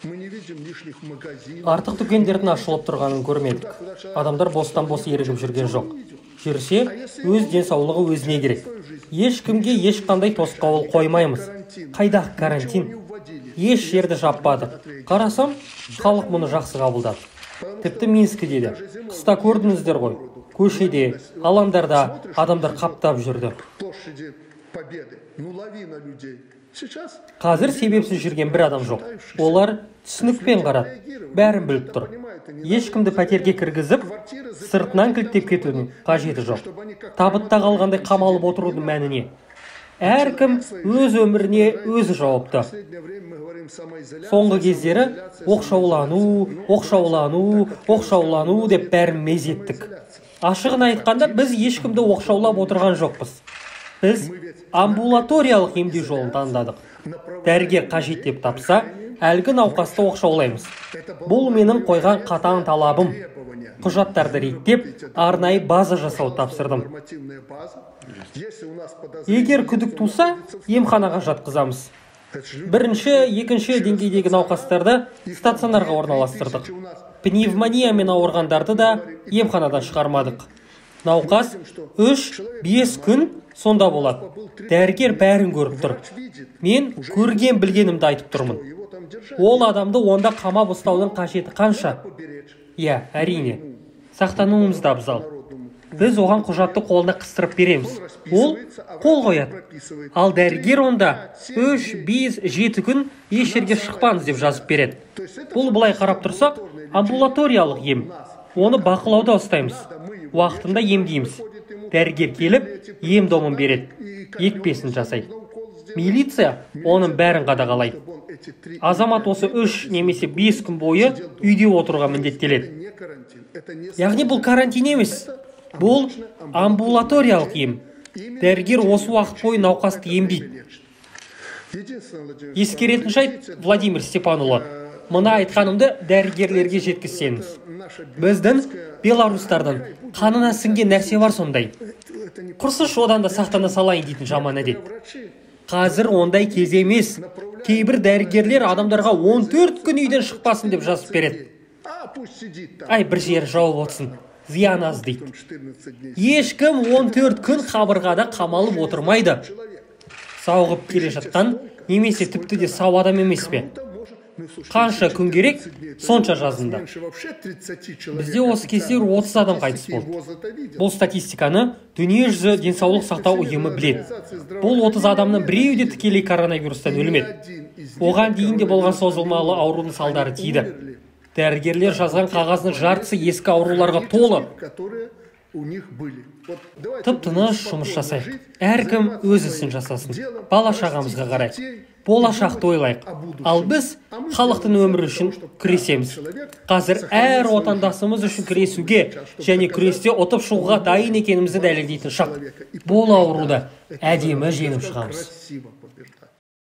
Мы не видим лишних магазинов. Артық дүкендердің ашылып тұрғанын көрмедік. Адамдар бостан бос ерігіп жүрген жоқ. Жүрсе, өз денсаулығы өзіне керек. Ешкімге ешқандай тосқауыл қоймаймыз. Қайдағы карантин? Еш жерді жаппадық. Қарасам, халық мұны жақсы қабылдады. Тіпті Минскіде де. Қыста көрдіңіздер ғой. Көшеде, алаңдарда адамдар қаптап жүрді. Площади Победы. Ну, лавина людей. Сейчас Қазір себепсіз жүрген бір адам жоқ. Олар түсінікпен қарады, бәрін біліп тұр. Ешкімді пәтерге кіргізіп, сыртынан кілттеп кетудің қажеті жоқ. Табытта қалғандай қамалып отырудың мәні не? Әркім өз өміріне өзі жауапты. Последнее время мы говорим самоизоляция. Соңғы кездері оқшаулану, оқшаулану, оқшаулану деп бәрін мезеттік. Ашығын айтқанда, біз ешкімді оқшаулап отырған жоқпыз. Біз амбулаториялық емдеу жолын таңдадық. Дәрігер қажет деп тапса, әлгі науқасты оқшаулаймыз. Бұл менің қойған қатаң талабым. Құжаттарды реттеп, арнайы база жасау тапсырдым. Нормативная база. Если у нас подозрение, Егер күдік туса, емханаға жатқызамыз. Бірінші, екінші деңгейдегі науқастарды стационарға орналастырдық. Пневмониямен ауырғандарды да емханадан шығармадық. Науқас 3-5 күн сонда болады. Дәрігер бәрін көріп тұр. Мен көрген білгенімді айтып тұрмын. Его там держать, Ол адамды онда қамап ұстаудың қажеті қанша? поберечь. Иә, әрине. Сақтануымыз да абзал. Біз оған құжатты қолына қыстырып береміз. Ол қол қояды. Ал дәрігер онда 3, 5, 7 күн еш жерге шықпаңыз деп жазып береді. Бұл былай қарап тұрсақ, амбулаториялық ем. Оны бақылауда ұстаймыз. Уақытында емдейміз. Дәрігер келіп, ем домын береді. Екпесін жасайды. Милиция оның бәрін қадағалайды. Азамат осы 3 немесе 5 күн бойы үйде отыруға міндеттеледі. Не карантин. Это не Яғни бұл карантин емес. Бұл амбулаториялық ем. Дәрігер осы уақыт бойы науқасты емдейді. Единственное, Владимир Ескеретін жайт, Владимир Степанұлы, мына айтқанымды дәрігерлерге жеткізсеңіз. Біздің беларустардың қанына сіңген нәрсе бар сондай. Құрсыншы, одан да сақтана салайын дейтін жаман әдет. Врачи Қазір ондай кез емес. Кейбір дәрігерлер адамдарға 14 күн үйден шықпасын деп жазып береді. А, пусть сидит там. Ай, бір жері жауып отырсын, зиян аз дейді. Там 14 дней. Ешкім 14 күн қабырғада қамалып отырмайды. Человек. Сауығып келе жатқан немесе тіпті де сау адам емес пе? Кому-то может. Ну, слушайте, Қанша күн керек, сонша жазыңдар. Меньше вообще 30 человек. Бізде осы кезде 30 адам қайтыс болды. ВОЗ это видел. Бұл статистиканы Дүниежүзі денсаулық сақтау ұйымы біледі. Бұл 30 адамның біреуі де тікелей коронавирустан өлмеді. Оған дейін де болған созылмалы аурудың салдары тиді. Дәрігерлер жазған қағаздың жартысы ескі ауруларға толы. Которые у них были. Вот давайте Тып тыныш жұмыс жасайық. Әркім өз ісін жасасын. Бала шағамызға қарайық. Болашақты ойлайық. Ал біз халықтың өмірі үшін күресеміз. Қазір әр отандасымыз үшін күресуге және күресте ұтып шығуға дайын екенімізді дәлелдейтін шақ. Бұл ауруды әдемі жеңіп шығамыз. Красиво.